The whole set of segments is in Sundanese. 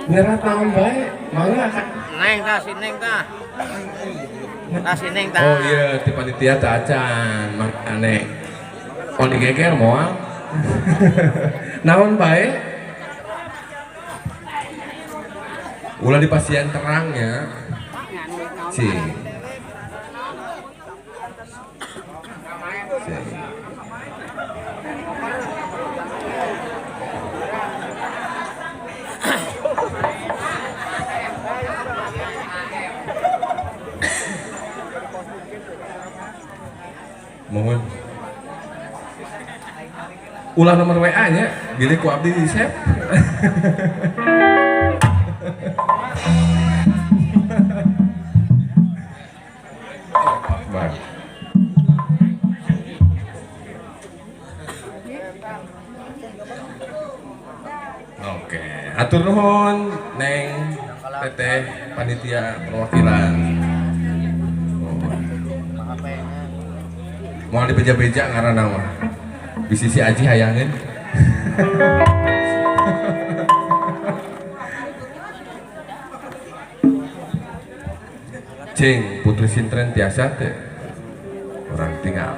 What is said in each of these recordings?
Nyerat naon bae? Mangga kan. Neng ta, si Neng ta. Ta si Neng ta. Oh iya, ti panitia teh acan, mangkane. Oh digeger moal. Naon bae? Ulah di pasien terang ya. Cing. Cing. Mohon ulah nomor WA nya bilih ku abdi di save. Akbar. Oke, atur nuhun Neng Teteh panitia perwakilan. Mau dibeja-beja ngaranna mah. Bisi si Aji hayangeun. Cing, Putri Sintren tiasa teh. Orang tinggal.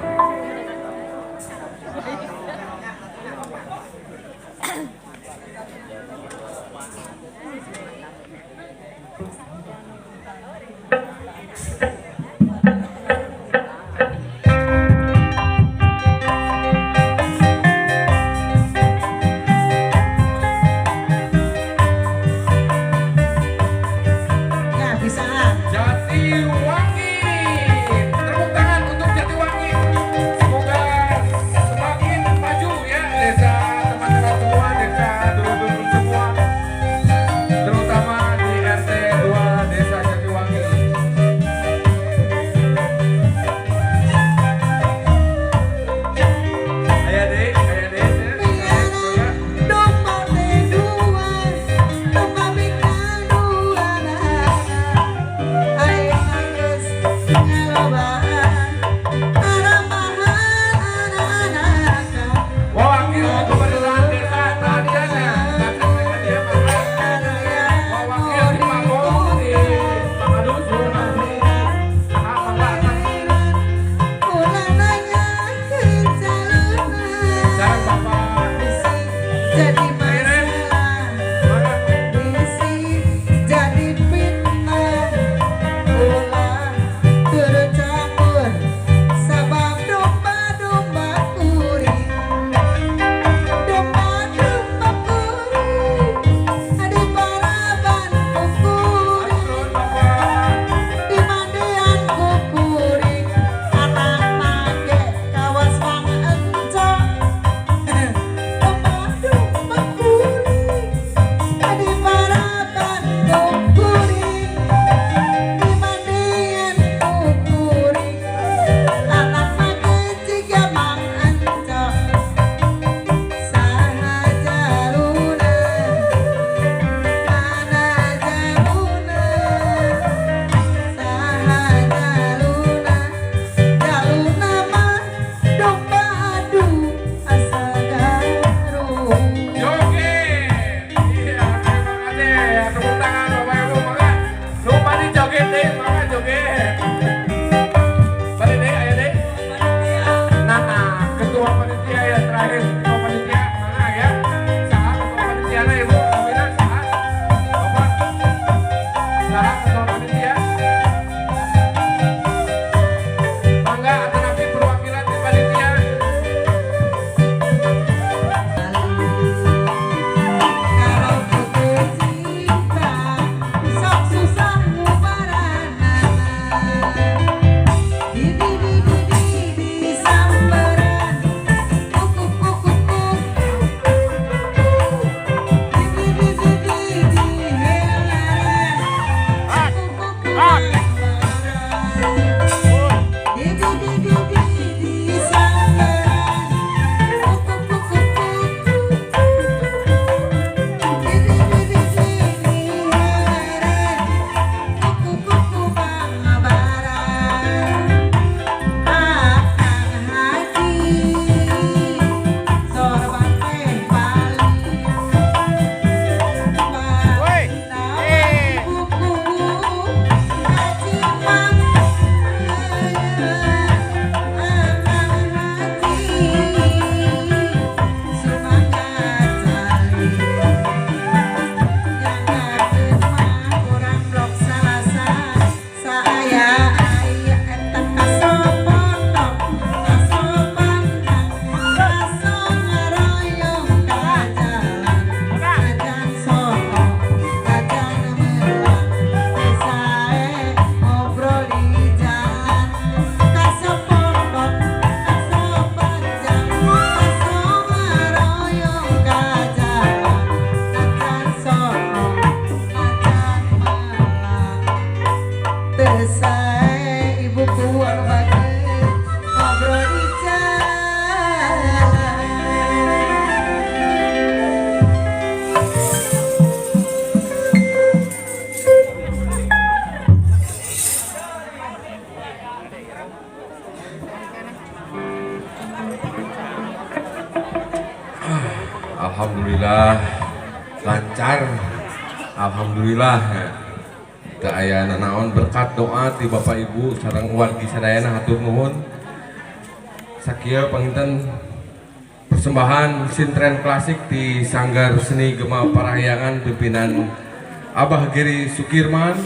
Ya, bisa. Jatiwangi. Tepuk tangan untuk Jatiwangi. Lancar. Alhamdulillah ya. Teu aya nanaon berkat doa ti Bapak Ibu sareng wargi sadayana, hatur nuhun. Sakieu panginten persembahan sintren klasik di Sanggar Seni Gema Parahyangan pimpinan Abah Geri Sukirman.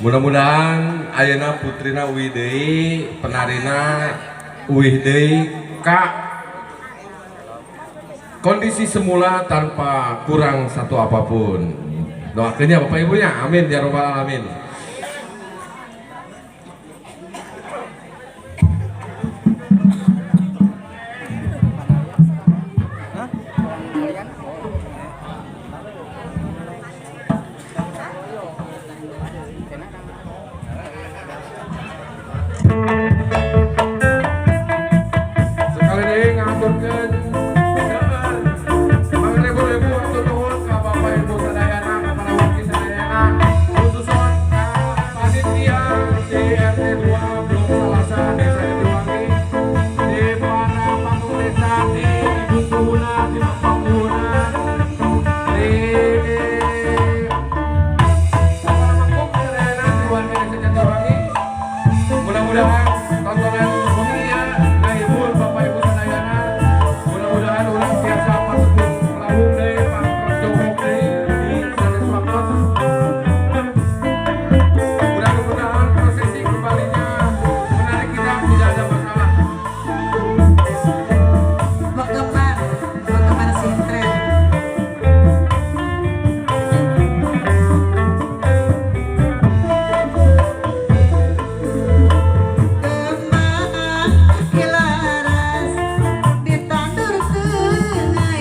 Mudah-mudahan ayeuna putrina uih deui, penarina uih deui ka kondisi semula tanpa kurang satu apapun. Doakeun ya Bapak Ibunya. Amin ya robbal alamin. Sekali deui ngahaturkeun mangrebu-rebu hatur nuhun ka Bapak Ibu sadayana, ka para wargi sadayana, khususna ka panitia di RT 2 Blok Salasa Desa Jatiwangi, di para pamong desa, di Ibu Puhuna, di Bapak Puhuna, di para mangkuk sadayana di warga Desa Jatiwangi. Mudah-mudahan tontonan wengi ieu ngahibur Bapak Ibu sadayana. Mudah-mudahan urang tiasa patepung lawung deui, pangkerjowok deui di sanes waktos. Mudah-mudahan prosesi kembalinya menarik kita tidak ada masalah. Penggemar, penggemar sintren. Kembang kilaras ditandur tengah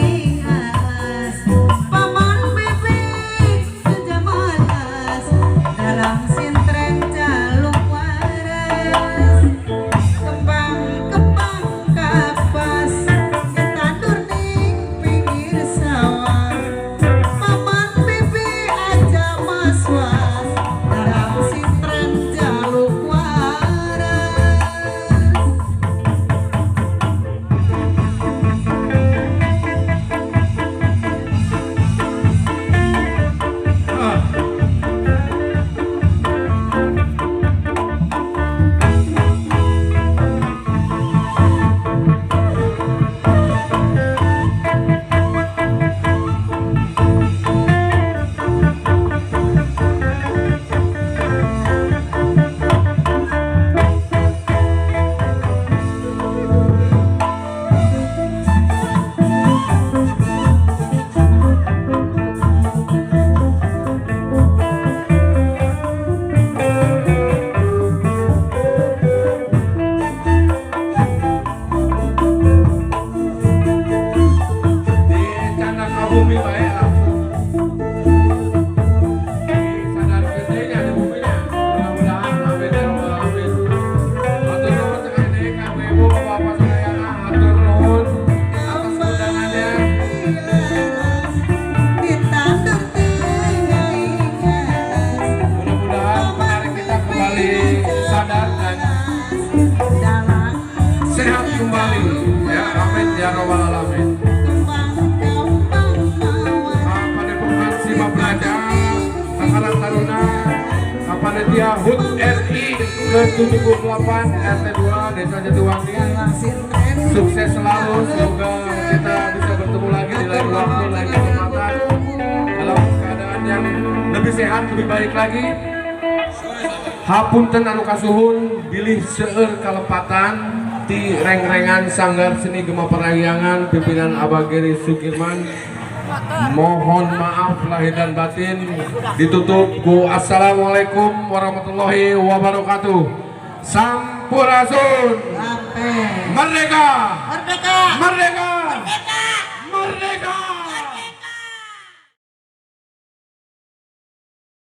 alas, paman bibi sejamalas dalam sintren jaluk waras. Kembang kembang kapas ditandur ning pinggir sawah, paman bibi aja waswas dalam sintren jaluk waras. Ah. Di candak ka bumi bae langsung. Disadarkeun deui nya di buminya. Mudah-mudahan amin ya robbal alamin. Hatur nuhun sekali deui ka Ibu, Bapak-bapak sadayana, hatur nuhun atas undangannya. Ditandur tengah alas. Mudah-mudahan menarik kita kembali sadar dan dalam sehat kembali ya, amin ya robbal alamin. Kembang kembang mawar. Padepokan Sima Belajar, Karang Taruna, Panitia HUT RI ke-78 RT 2 Desa Jatiwangi. Dalam sintren. Sukses selalu, semoga kita bisa bertemu lagi di lain waktu, lain kesempatan dalam keadaan yang lebih sehat, lebih baik lagi. Hapunten anu kasuhun bilih seueur kalepatan di reng-rengan Sanggar Seni Gema Parahyangan pimpinan Abah Geri Sukirman. Mohon maaf lahir dan batin. Ditutup ku assalamualaikum warahmatullahi wabarakatuh. Sampurasun. Sampai. Merdeka. Merdeka. Merdeka. Merdeka.